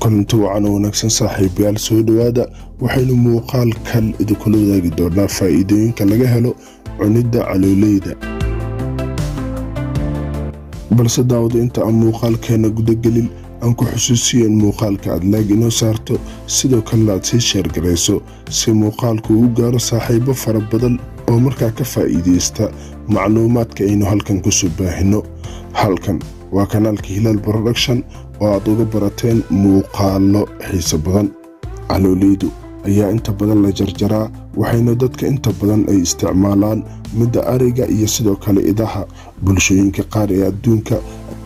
Kulanti wacan oo wanaagsan, saaxiibayaal, soo dhowaada. Waxaynu muuqaalkan idinkula wadaagi doonaa faa'iidooyinka laga helo cunidda calooleyda. Balse daawado, inta aan muuqaalkeena gudagelin, aan ku xusuusiyo in muuqaalka aad like inoo saarto, sidoo kalena aad sii share garayso si muuqaalku uu gaaro saaxiibo fara badan oo markaa ka faa'iidaysta macluumaadka aynu halkan kusoo baahino. Halkan waa kanaalka Hilaal Production oo aad uga barateen muuqaallo xiiso badan. Calooleydu ayaa inta badan la jarjaraa, waxayna dadka inta badan ay isticmaalaan midda ariga iyo sidoo kale idaha. Bulshooyinka qaar ee adduunka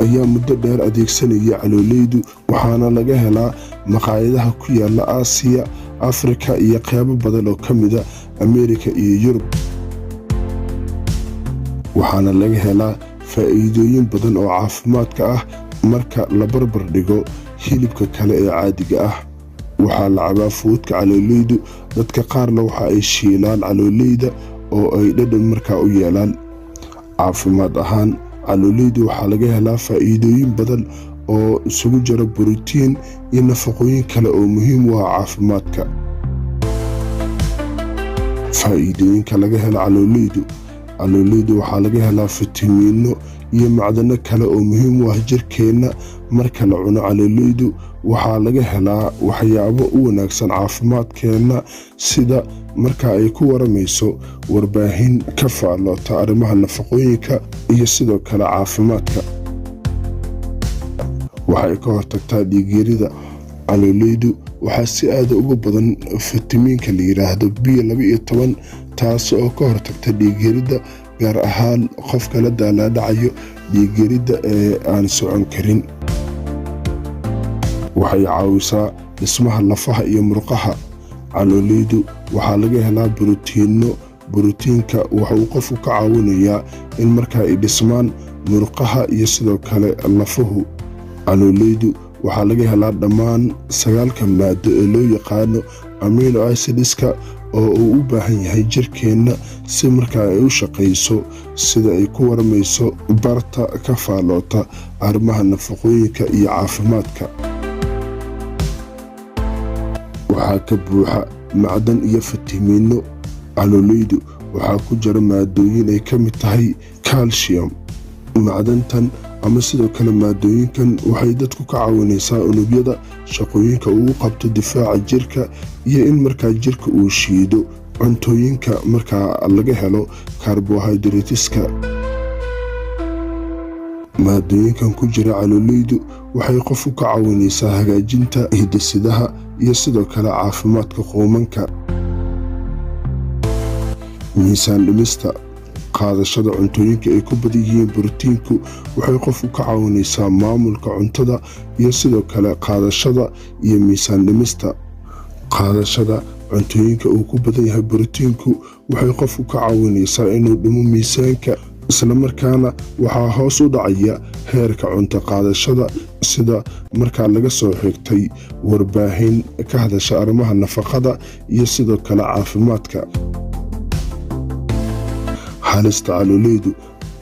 ayaa muddo dheer adeegsanaya calooleydu, waxaana laga helaa maqaayadaha ku yaala Aasiya, Afrika iyo qeybo badan oo ka mida Ameerika iyo Yurub. Waxaana laga helaa faa'iidooyin badan oo caafimaadka ah marka la barbar dhigo hilibka kale ee caadiga ah. Waxaa la cabaa fuudka calooleydu, dadka qaarna waxa ay shiilaan calooleyda oo ay dhadhan markaa u yeelaan. Caafimaad ahaan, calooleydu waxaa laga helaa faa'iidooyin badan oo isugu jira borotiin iyo nafaqooyin kale oo muhiim u ah caafimaadka. Faa'iidooyinka laga helo calooleydu: calooleydu waxaa laga helaa fitamiino iyo macdano kale oo muhiim u ah jirkeenna. Marka la cuno calooleydu, waxaa laga helaa waxyaabo u wanaagsan caafimaadkeenna, sida marka ay ku waramayso warbaahin ka faalloota arrimaha nafaqooyinka iyo sidoo kale caafimaadka. Waxay ka hortagtaa dhiigyarida. Calooleydu waxaa si aada uga badan fitamiinka la yiraahdo B12, taas oo ka hortagta dhiigyarida, gaar ahaan qofka la daalaadhacayo dhiigyarida ee aan socon karin. Waxay caawisaa dhismaha lafaha iyo murqaha. Calooleydu waxaa laga helaa borotiinno. Borotiinka wuxuu qofku ka caawinayaa in markaa ay dhismaan murqaha iyo sidoo kale lafuhu. Calooleydu waxaa laga helaa dhammaan sagaalka maado ee loo yaqaano amino acids-ka oo uu u baahan yahay jirkeenna si markaa ay u shaqayso, sida ay ku waramayso barta ka faalloota arrimaha nafaqooyinka iyo caafimaadka. Waxaa ka buuxa macdan iyo fitamiino. Calooleydu waxaa ku jira maadooyin ay ka mid tahay calcium. Macdantan ama sidoo kale maadooyinkan waxay dadku ka caawinaysaa unugyada shaqooyinka uu qabto difaaca jirka iyo in markaa jirka uu shiido cuntooyinka markaa laga helo karbohaydraytiska. Maadooyinkan ku jira calooleydu waxay qofku ka caawinaysaa hagaajinta hidasidaha iyo sidoo kale caafimaadka quumanka. Miisaan dhimista: qaadashada cuntooyinka ay ku badan yihiin borotiinku waxay qofku ka caawinaysaa maamulka cuntada iyo sidoo kale qaadashada iyo miisaan dhimista. Qaadashada cuntooyinka uu ku badan yahay borotiinku waxay qofku ka caawinaysaa inuu dhimo miisaanka, islamarkaana waxaa hoos u dhacaya heerka cunto qaadashada, sida markaa laga soo xigtay warbaahin ka hadasha arrimaha nafaqada iyo sidoo kale caafimaadka. Halista calooleydu: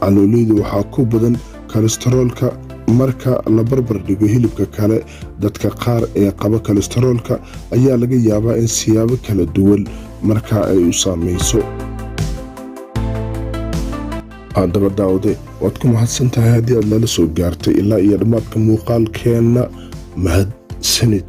calooleydu waxaa ku badan kolestaroolka marka la barbar dhigo hilibka kale. Dadka qaar ee qaba kolestaroolka ayaa laga yaabaa in siyaabo kala duwan markaa ay u saamayso. Haddaba daawade, waad ku mahadsan tahay haddii aad lala soo gaartay ilaa iyo dhammaadka muuqaalkeenna. Mahadsanid.